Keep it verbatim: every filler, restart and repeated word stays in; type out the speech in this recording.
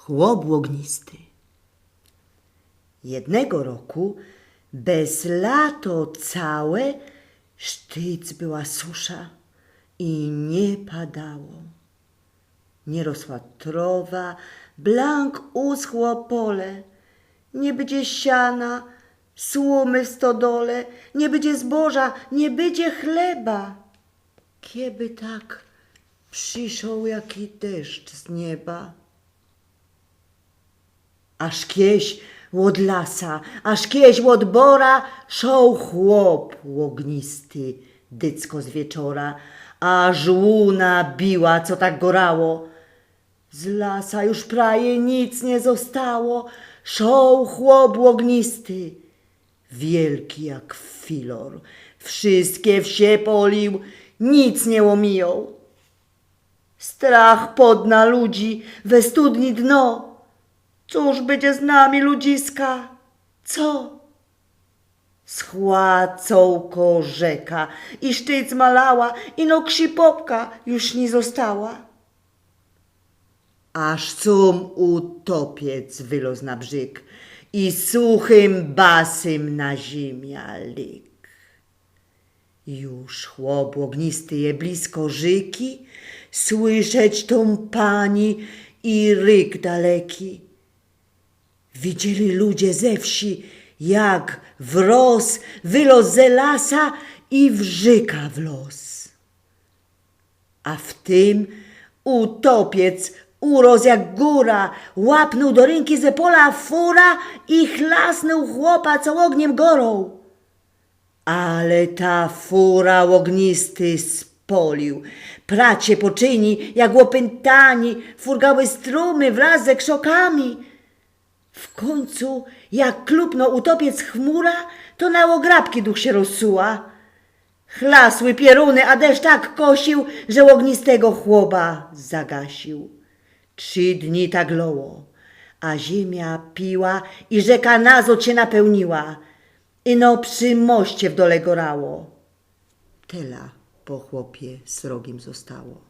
Chłop ôgnisty. Jednego roku bez lato cołke sztyc była susza i niy padało. Niy rosła trowa, blank uschło pole. Niy bydzie siana, słōmy w stodole, niy bydzie zboża, niy bydzie chleba. Keby tak przyszoł jaki deszcz z nieba. Aż kieś ôd lasa, aż kieś ôd bora szoł chłop ôgnisty, dycko z wieczora, aż łōna biła, co tak gorało. Z lasa już prawie nic niy zostało. Szoł chłop ôgnisty, wielki jak filor, wszyjske wsie polił, nic niy ômijoł. Strach podna ludzi, we studni dno. Cōż bydzie z nami, ludziska? Co? Schła cołko rzeka, i sztyc malała, ino ksipopka już niy została. Aż sōm utopiec wyloz na brzyg i suchym basym na zymia lyg. Już chłop ôgnisty je blisko rzyki, słyszeć tōm pani i ryk daleki. Widzieli ludzie ze wsi, jak wroz wyloz ze lasa i w rzyka wloz. A w tym utopiec uroz jak gōra, łapnōł do rynki ze pola fura i chlasnōł chłopa, co ôgniym goroł. Ale ta fura ôgnisty spolił. Pracie poczyni, jak ôpyntani, furgały strōmy wraz ze krzokami. W kōńcu, jak klupno utopiec chmura, to na ôgrabki duch sie rozsuła. Chlasły pierōny, a deszcz tak kosił, że ôgnistego chłopa zagasił. Trzi dni tak loło, a zymia piła i rzeka nazod sie napełniła. Ino przi moście w dole gorało. Tela po chłopie srogim zostało.